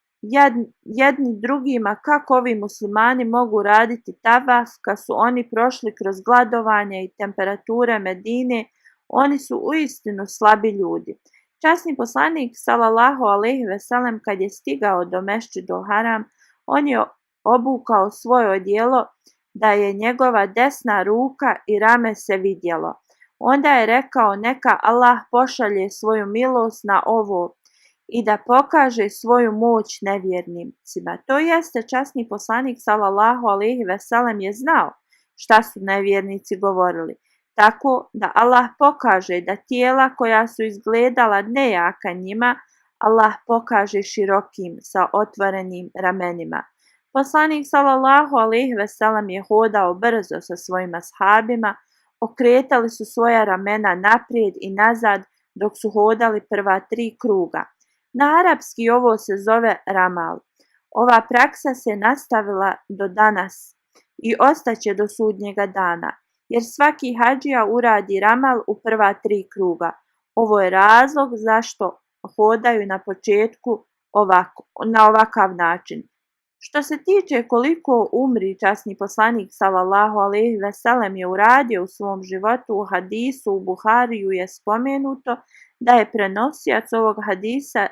jedni drugima kako ovi muslimani mogu raditi tavaf kad su oni prošli kroz gladovanje i temperature Medine. Oni su uistinu slabi ljudi. Časni poslanik sallallahu alejhi ve sellem kad je stigao do Mešćidul Haram, on je obukao svoje odijelo da je njegova desna ruka i rame se vidjelo. Onda je rekao: neka Allah pošalje svoju milost na ovo i da pokaže svoju moć nevjernicima. To jeste, časni poslanik sallallahu alejhi ve sellem je znao šta su nevjernici govorili. Tako da Allah pokaže da tijela koja su izgledala nejaka njima, Allah pokaže širokim sa otvorenim ramenima. Poslanik sallallahu alejhi ve sellem je hodao brzo sa svojim ashabima, okretali su svoja ramena naprijed i nazad dok su hodali prva 3 kruga. Na arapski ovo se zove ramal. Ova praksa se nastavila do danas i ostaće do sudnjega dana, jer svaki hadžija uradi ramal u prva 3 kruga. Ovo je razlog zašto hodaju na početku na ovakav način. Što se tiče koliko umri, časni poslanik sallallahu alejhi ve sellem je uradio u svom životu, u hadisu u Buhariju je spomenuto da je prenosilac ovog hadisa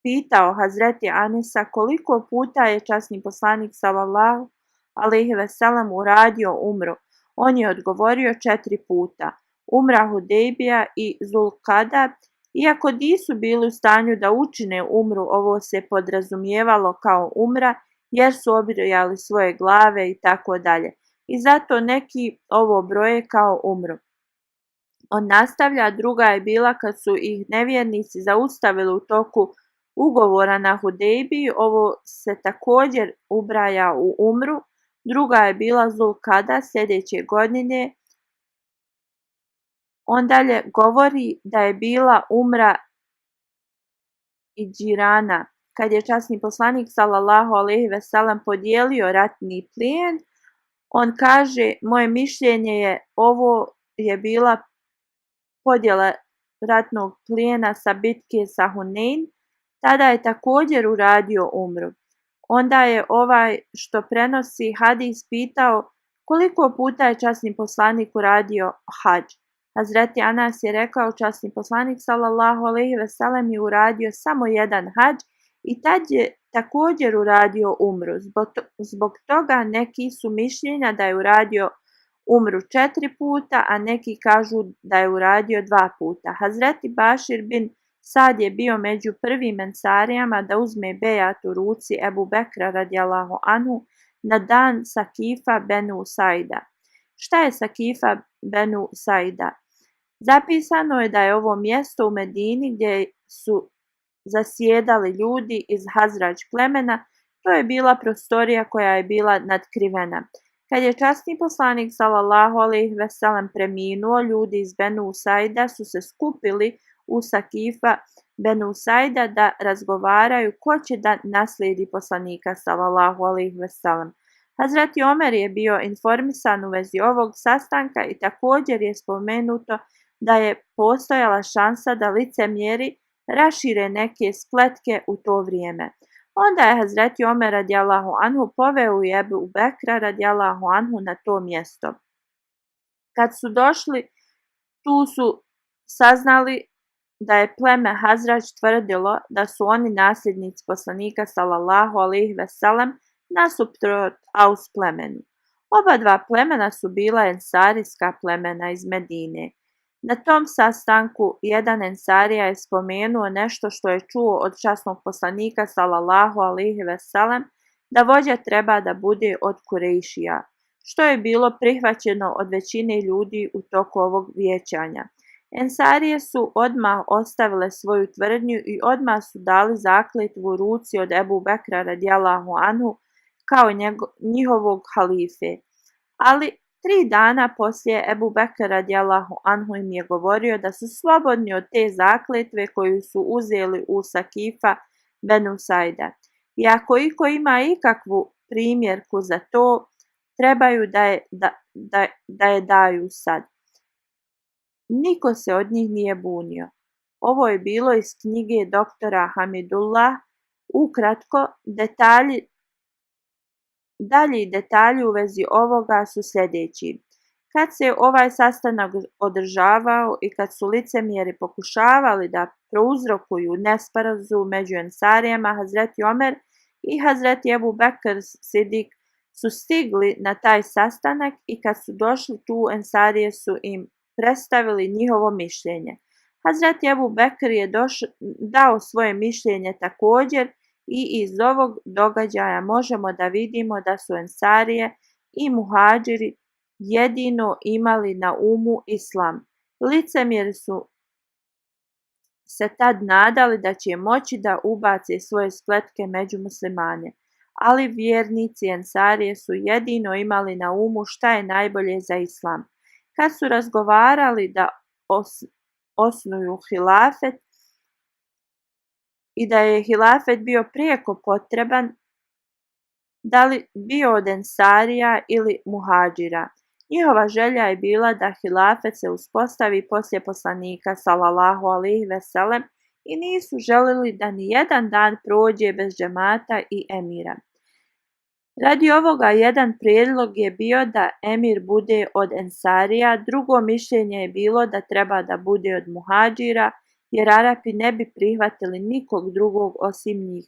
pitao Hazreti Anesa koliko puta je časni poslanik sallallahu alejhi ve sellem uradio umru. On je odgovorio 4 puta. Umra Hudejbija i Zulkada. Iako nisu bili u stanju da učine umru, ovo se podrazumijevalo kao umra, jer su obrijali svoje glave i tako dalje. I zato neki ovo broje kao umru. On nastavlja, druga je bila kad su ih nevjernici zaustavili u toku ugovora na Hudejbiji, ovo se također ubraja u umru. Druga je bila Zulkada sljedeće godine. On dalje govori da je bila umra i Džirana, kad je časni poslanik sallallahu alejhi ve sellem podijelio ratni plijen. On kaže, moje mišljenje je ovo je bila podjela ratnog plijena sa bitke sa Hunein. Tada je također uradio umru. Onda je ovaj što prenosi hadis pitao koliko puta je časni poslanik uradio hadž. Hazreti Anas je rekao, časni poslanik sallallahu alejhi ve sellem je uradio samo jedan hadž i tad je također uradio umru. Zbog toga neki su mišljenja da je uradio umru 4 puta, a neki kažu da je uradio 2 puta. Hazreti Bašir bin Sad je bio među prvim ensarijama da uzme bejat u ruci Ebu Bekra radijallahu anhu na dan Sakifa benu Saida. Šta je Sakifa benu Saida? Zapisano je da je ovo mjesto u Medini gdje su zasjedali ljudi iz Hazrađ plemena. To je bila prostorija koja je bila nadkrivena. Kad je časni poslanik sallallahu alejhi ve sellem preminuo, ljudi iz Benu Saida su se skupili u Sakifa benu Saida da razgovaraju ko će da naslijedi poslanika sallallahu alejhi ve sellem. Hazreti Omer je bio informisan u vezi ovog sastanka i također je spomenuto da je postojala šansa da licemjeri rašire neke spletke u to vrijeme. Onda je Hazreti Omer radijallahu anhu poveo Ebu Bekra radijallahu anhu na to mjesto. Kad su došli, tu su saznali da je pleme Hazrađ tvrdilo da su oni nasljednici poslanika sallallahu alejhi ve sellem nasuprot Aus plemenu. Oba dva plemena su bila ensarijska plemena iz Medine. Na tom sastanku jedan ensarija je spomenuo nešto što je čuo od časnog poslanika sallallahu alejhi ve sellem, da vođa treba da bude od Kurejšija, što je bilo prihvaćeno od većine ljudi u toku ovog vijećanja. Ensarije su odmah ostavile svoju tvrdnju i odmah su dali zakletvu u ruci od Ebu Bekra radijallahu anhu kao njihovog halife. Ali 3 dana poslije Ebu Bekr radijallahu anhu im je govorio da su slobodni od te zakletve koju su uzeli u Sakifa benu Saida. I ako iko ima ikakvu primjerku za to, trebaju da je daju sad. Niko se od njih nije bunio. Ovo je bilo iz knjige doktora Hamidullah. Ukratko, dalji detalji u vezi ovoga su sljedeći. Kad se ovaj sastanak održavao i kad su licemjeri pokušavali da prouzrokuju nesporazum među ensarijama, Hazreti Omer i Hazreti Ebu Bekr Sidik su stigli na taj sastanak i kad su došli tu, ensarije su im predstavili njihovo mišljenje. Hazreti Ebu Bekr je dao svoje mišljenje također i iz ovog događaja možemo da vidimo da su ensarije i muhadžiri jedino imali na umu islam. Licemjeri su se tad nadali da će moći da ubace svoje spletke među muslimane. Ali vjernici Ensarije su jedino imali na umu šta je najbolje za islam. Kad su razgovarali da osnuju hilafet i da je hilafet bio prijeko potreban, da li bio od Ensarija ili muhadžira. Njihova želja je bila da hilafet se uspostavi poslije poslanika sallallahu alejhi ve sellem i nisu želili da ni jedan dan prođe bez džemata i emira. Radi ovoga jedan prijedlog je bio da emir bude od Ensarija, drugo mišljenje je bilo da treba da bude od muhadžira, jer Arapi ne bi prihvatili nikog drugog osim njih.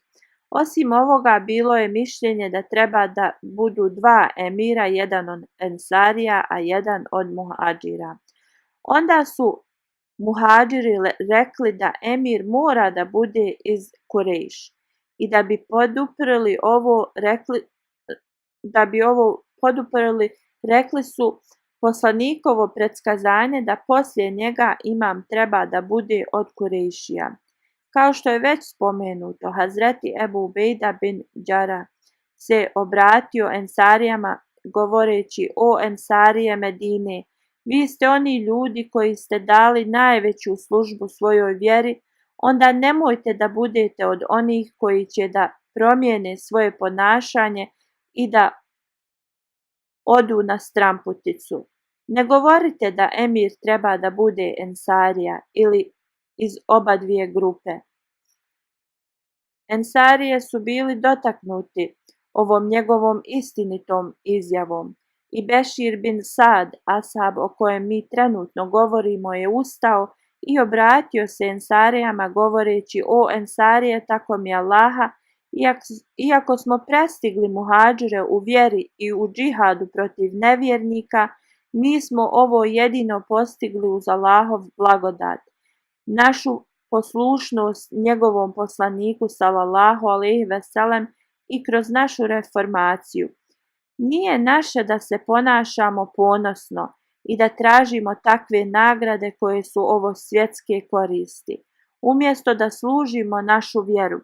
Osim ovoga bilo je mišljenje da treba da budu dva emira, jedan od Ensarija, a jedan od muhadžira. Onda su muhadžiri rekli da emir mora da bude iz Kurejš i da bi rekli su poslanikovo predskazanje da poslije njega imam treba da bude od Kurejšija. Kao što je već spomenuto, Hazreti Ebu Ubejda bin Đara se obratio Ensarijama govoreći: o Ensarije Medine, vi ste oni ljudi koji ste dali najveću službu svojoj vjeri, onda nemojte da budete od onih koji će da promijene svoje ponašanje i da odu na stramputicu. Ne govorite da emir treba da bude Ensarija ili iz oba dvije grupe. Ensarije su bili dotaknuti ovom njegovom istinitom izjavom i Bešir bin Sad, ashab o kojem mi trenutno govorimo, je ustao i obratio se Ensarijama govoreći: o Ensarije, tako mi Allaha, iako smo prestigli muhadžire u vjeri i u džihadu protiv nevjernika, mi smo ovo jedino postigli uz Allahov blagodat. Našu poslušnost njegovom poslaniku sallallahu alejhi ve sellem i kroz našu reformaciju. Nije naše da se ponašamo ponosno i da tražimo takve nagrade koje su ovo svjetske koristi. Umjesto da služimo našu vjeru,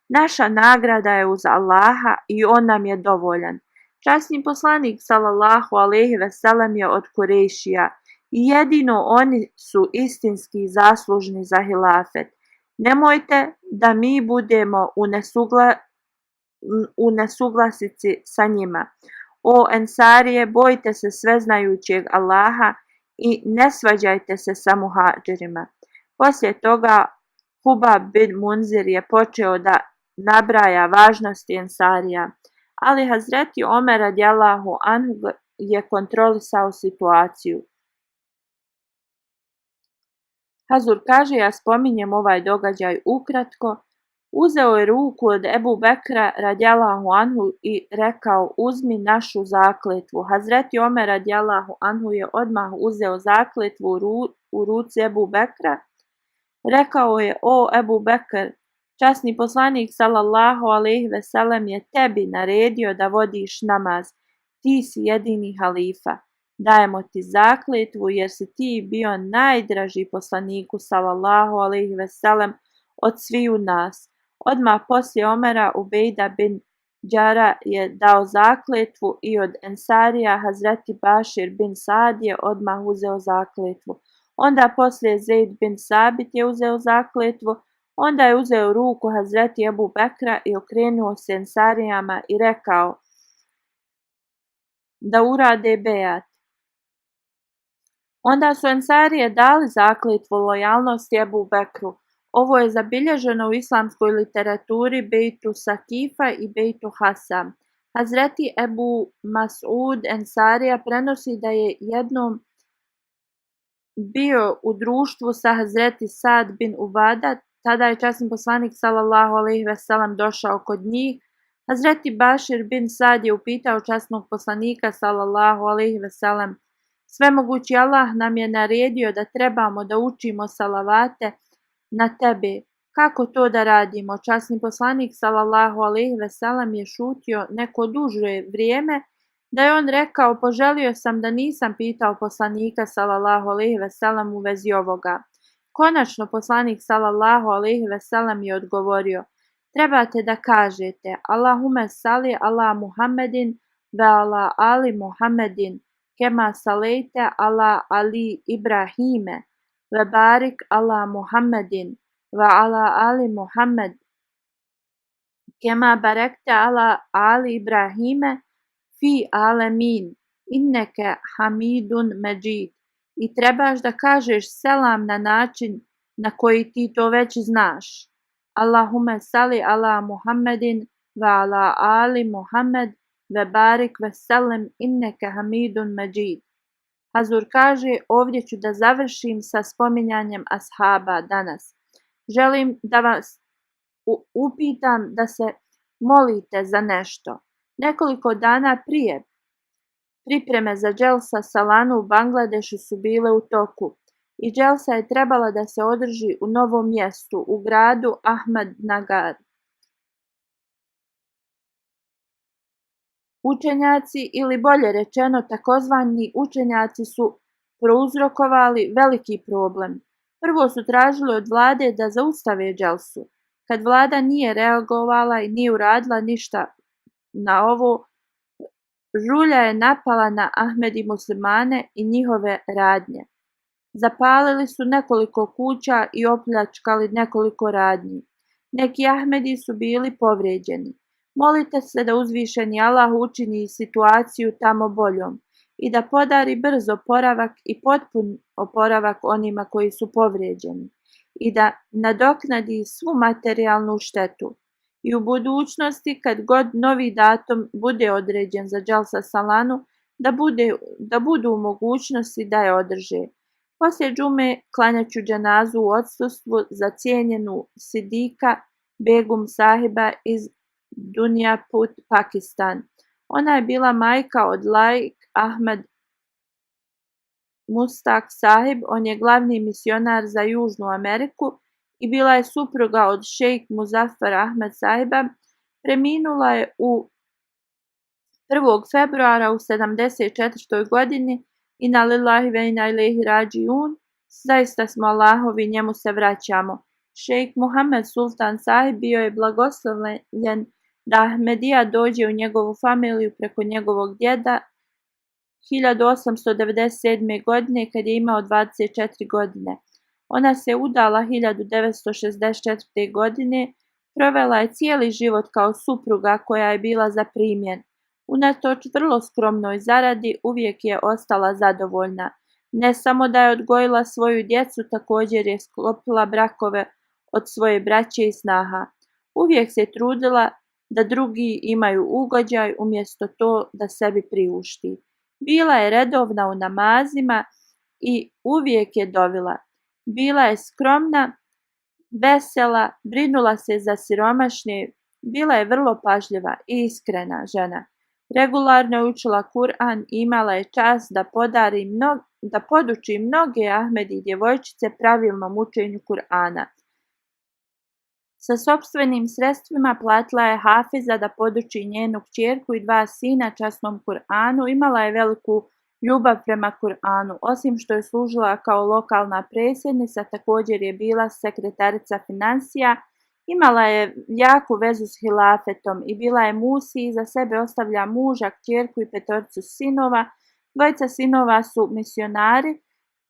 naša nagrada je uz Allaha i on nam je dovoljan. Časni poslanik sallallahu alejhi ve sellem je od Kurejšija i jedino oni su istinski zaslužni za hilafet. Nemojte da mi budemo u nesuglasici sa njima. O Ensarije, bojte se sveznajućeg Allaha i ne svađajte se sa muhadžirima. Poslije toga Hubab bin Munzir je počeo da nabraja važnosti Ensarija, ali Hazreti Omer radijallahu anhu je kontrolisao situaciju. Hazur kaže: ja spominjem ovaj događaj ukratko. Uzeo je ruku od Ebu Bekra radijallahu anhu i rekao: uzmi našu zakletvu. Hazreti Omer radijallahu anhu je odmah uzeo zakletvu u ruci Ebu Bekra. Rekao je: o Ebu Bekr, časni poslanik sallallahu alejhi ve sellem je tebi naredio da vodiš namaz. Ti si jedini halifa. Dajemo ti zakletvu jer si ti bio najdraži poslaniku sallallahu alejhi ve sellem od sviju nas. Odmah poslije Omera Ubejda bin Đara je dao zakletvu i od Ensarija Hazreti Bašir bin Sad je odmah uzeo zakletvu. Onda poslije Zeid bin Sabit je uzeo zakletvu. Onda je uzeo ruku Hazreti Ebu Bekra i okrenuo se Ensarijama i rekao da urade bejat. Onda su Ensarije dali zakletvu lojalnosti Ebu Bekru. Ovo je zabilježeno u islamskoj literaturi Bejtu Sakifa i Bejtu Hasam. Hazreti Ebu Mas'ud Ensarija prenosi da je jednom bio u društvu sa Hazreti Sad bin Ubada. Tada je časni poslanik sallallahu alejhi ve sellem došao kod njih. Hazreti Bašir bin Sad je upitao časnog poslanika sallallahu alejhi ve sellem: svemogući Allah nam je naredio da trebamo da učimo salavate na tebe. Kako to da radimo? Časni poslanik sallallahu alejhi ve sellem je šutio neko duže vrijeme, da je on rekao: poželio sam da nisam pitao poslanika sallallahu alejhi ve sellem u vezi ovoga. Konačno poslanik sallallahu alejhi ve sellem je odgovorio: trebate da kažete Allahume sali ala Muhammedin ve ala ali Muhammedin kema salejte ala ali Ibrahime ve barik ala Muhammedin ve ala ali Muhammed kema barekte ala ali Ibrahime fi alemin inneke hamidun međid. I trebaš da kažeš selam na način na koji ti to već znaš. Allahume sali ala Muhammedin ve ala ali Muhammed ve barik ve selim inneke hamidun međid. Hazur kaže, ovdje ću da završim sa spominjanjem ashaba danas. Želim da vas upitam da se molite za nešto. Nekoliko dana prije pripreme za Dželsa Salanu u Bangladešu su bile u toku i Dželsa je trebala da se održi u novom mjestu, u gradu Ahmednagar. Učenjaci, ili bolje rečeno takozvani učenjaci, su prouzrokovali veliki problem. Prvo su tražili od vlade da zaustave Dželsu. Kad vlada nije reagovala i nije uradila ništa na ovo, žulja je napala na Ahmedi muslimane i njihove radnje. Zapalili su nekoliko kuća i opljačkali nekoliko radnji. Neki Ahmedi su bili povrijeđeni. Molite se da uzvišeni Allah učini situaciju tamo boljom i da podari brz oporavak i potpun oporavak onima koji su povrijeđeni i da nadoknadi svu materijalnu štetu. I u budućnosti, kad god novi datum bude određen za Dželsa Salanu, da budu u mogućnosti da je održe. Poslije džume klanjaću dženazu u odsustvu za cijenjenu Sidika Begum sahiba iz Dunjaput, Pakistan. Ona je bila majka od Laik Ahmed Mustak sahib, on je glavni misionar za Južnu Ameriku i bila je supruga od šejk Muzaffar Ahmed sahiba. Preminula je 1. februara u 74. godini. Inna lillahi ve inna ilaihi rađiun. Zaista smo Allahovi, njemu se vraćamo. Šejk Muhammed Sultan sahib bio je blagoslovljen da Ahmedija dođe u njegovu familiju preko njegovog djeda 1897. godine kad je imao 24 godine. Ona se udala 1964. godine, provela je cijeli život kao supruga koja je bila za primjen. Unatoč vrlo skromnoj zaradi uvijek je ostala zadovoljna. Ne samo da je odgojila svoju djecu, također je sklopila brakove od svoje braće i snaha. Uvijek se trudila da drugi imaju ugođaj umjesto to da sebi priušti. Bila je redovna u namazima i uvijek je dovila. Bila je skromna, vesela, brinula se za siromašne, bila je vrlo pažljiva i iskrena žena. Regularno je učila Kur'an i imala je čast da poduči mnoge Ahmedi djevojčice pravilnom učenju Kur'ana. Sa sopstvenim sredstvima platila je Hafiza da poduči njenu kćerku i 2 sina časnom Kur'anu. Imala je veliku ljubav prema Kur'anu. Osim što je služila kao lokalna predsjednica, također je bila sekretarica financija. Imala je jaku vezu s hilafetom i bila je musi, iza sebe ostavlja muža, kćerku i 5 sinova. 2 sinova su misionari,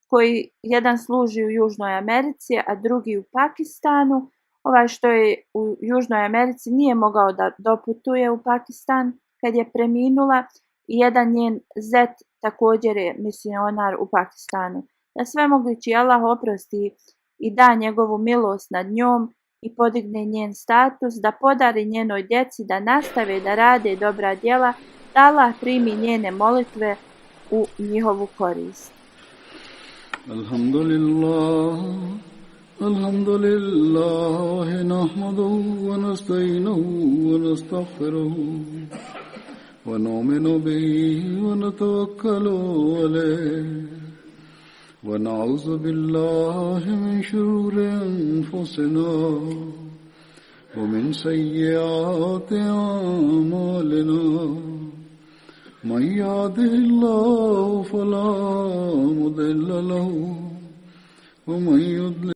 koji jedan služi u Južnoj Americi, a drugi u Pakistanu. Ovaj što je u Južnoj Americi nije mogao da doputuje u Pakistan kad je preminula i jedan njen zet također je misionar u Pakistanu. Da svemogući Allah oprosti i da njegovu milost nad njom i podigne njen status, da podari njenoj djeci da nastave da rade dobra djela, da Allah primi njene molitve u njihovu korist. Alhamdulillah, alhamdulillah, nahmaduhu wa nasta'inuhu wa nastaghfiruhu wa nu'minu bihi wa natawakkalu alayhi wa na'udhu billahi min shururi anfusina wa min sayyiati a'malina. من يهده الله فلا مضل له ومن يضلل